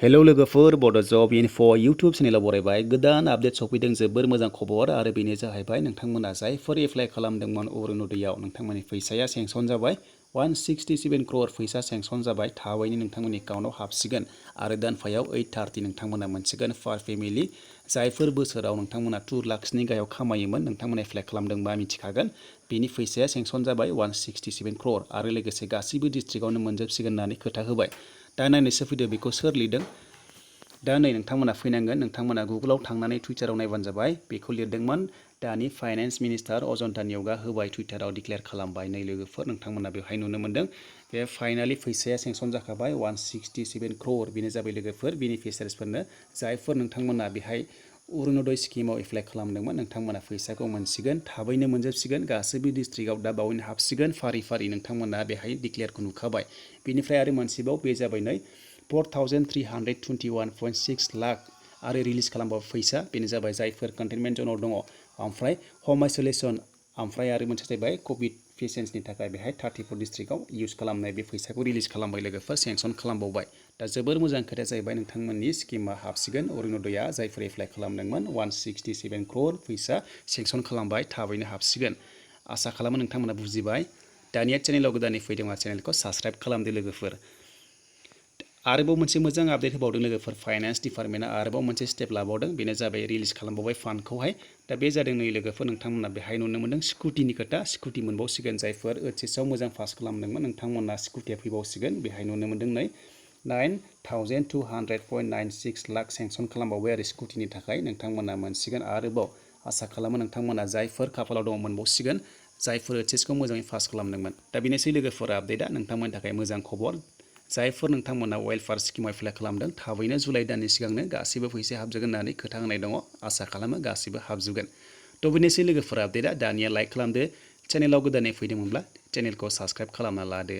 hello लोगोफोर बड' जब enough' YouTube चेनेलाव बरायबाय गोदान आपडेट सफैदों जोबोर मोजां खबर आरो बेनो जाहैबाय नोंथांमोना जायफोर एप्लाइ खालामदोंमोन अरुनदयाव नोंथांमोननि फैसाया सेंसन जाबाय 167 क्रर फैसा सेंसन जाबाय थाबैनो नोंथांमोननि एकाउन्टआव हाबसिगोन आरो दानफायाव 830 नोंथांमोना मोनसिगोन पार फेमिलि जायफोर बोसोराव नोंथांमोना 2 लाखसनि गाहायाव खामायोमोन नोंथांमोना एप्लाइ खालामदोंबा मिथिखागोन बेनि फैसाया सेंसन जाबाय 167 क्रर आरो लोगोसे गासैबो डिस्ट्रिक्टआवनो मोनजोबसिगोन होननानै खोथा होबाय दा नायनोसो फैदो बेखौ सोर लिरदों दा नै नोंथांमोना फैनांगोन नोंथांमोना गुगोलाव थांनानै टुइटाराव नायबानो जाबाय बेखौ लिरदोंमोन दानि फाइनान्स मिनिस्टार अजन्ता नियगा होबाय टुइटाराव डिक्लेयार खालामबाय नै लोगोफोर नोंथांमोना बेवहाय नुनो मोन्दों बे फाइनालि फैसाया सेंसन जाखाबाय 167 क्रर बेनो जाबाय लोगोफोर बेनिफिसियारिसफोरनो जायफोर नोंथांमोना बेहाय अरुनदय स्किमाव एप्लाइ खालामदोंमोन नोंथांमोना फैसाखौ मोनसिगोन थाबैनो मोनजोबसिगोन गासैबो डिस्ट्रिक्टआव दा बावैनो हाबसिगोन फारि फारि नोंथांमोना बेहाय डिक्लेयारखौ नुखाबाय बेनिफ्राय आरो मोनसेबाव बे जाबाय नै 4,321.6 लाख आरो रिलिज खालामबाव फैसा बेनो जाबाय जायफोर कन्टेनमेन्ट जनाव दङ ओमफ्राय हम आइसोलेसन ओमफ्राय आरो मोनसे जाहैबाय कभिड पेसेन्ट्सनि थाखाय बेहाय 34 डिस्ट्रिक्टआव इउज खालामनाय बे फैसाखौ रिलिज खालामबाय लोगोफोर सेंसन खालामबावबाय दा जोबोर मोजां खोथाया जाहैबाय नोंथांमोननि स्किमा हाबसिगोन अरुनदया जायफोर एप्लाइ खालामदोंमोन 167 क्रर फैसा सेंसन खालामबाय थाबैनो हाबसिगोन आसा खालामो नोंथांमोना बुजिबाय दानिया चेनेलाव गोदानै फैदोंबा चेनेलखौ साबस्क्राइब खालामदो लोगोफोर आरोबाव मोनसे मोजां आपडेट होबावदों लोगोफोर फाइनान्स डिपार्टमेन्टआ आरोबाव मोनसे स्टेप लाबावदों बेनो जाबाय रिलिज खालामबावबाय फान्डखौहाय दा बे जादों नै लोगोफोर नोंथांमोना बेहाय नुनो मोन्दों स्कुटिनि खोथा स्कुटि मोनबावसिगोन जायफोर ओइचएसआव मोजां पास खालामदोंमोन नोंथांमोना स्कुटिया फैबावसिगोन बेहाय नुनो मोन्दों नै 9,200.96 लाख सेंसन खालामबावबाय आरो स्कुटिनि थाखाय नोंथांमोना मोनसिगोन आरोबाव आसा खालामो नोंथांमोना जायफोर खाफालाव दङ मोनबावसिगोन जायफोर ओइचएसखौ मोजाङै पास खालामदोंमोन दा बेनोसै लोगोफोर आपडेटआ नोंथांमोननि थाखाय मोजां खबर जायफोर नोंथांमोना वेलफेयार स्किमाव एप्लाइ खालामदों थाबैनो जुलाइ दाननि सिगांनो गासैबो फैसा हाबजोबगोन होननानै खोथा होनाय दङ आसा खालामो गासैबो हाबजोबगोन थ' बेनोसै लोगोफोर आपडेटआ दानिया लाइक खालामदो चेनेलाव गोदानै फैदोंमोनब्ला चेनेलखौ साबस्क्राइब खालामना लादो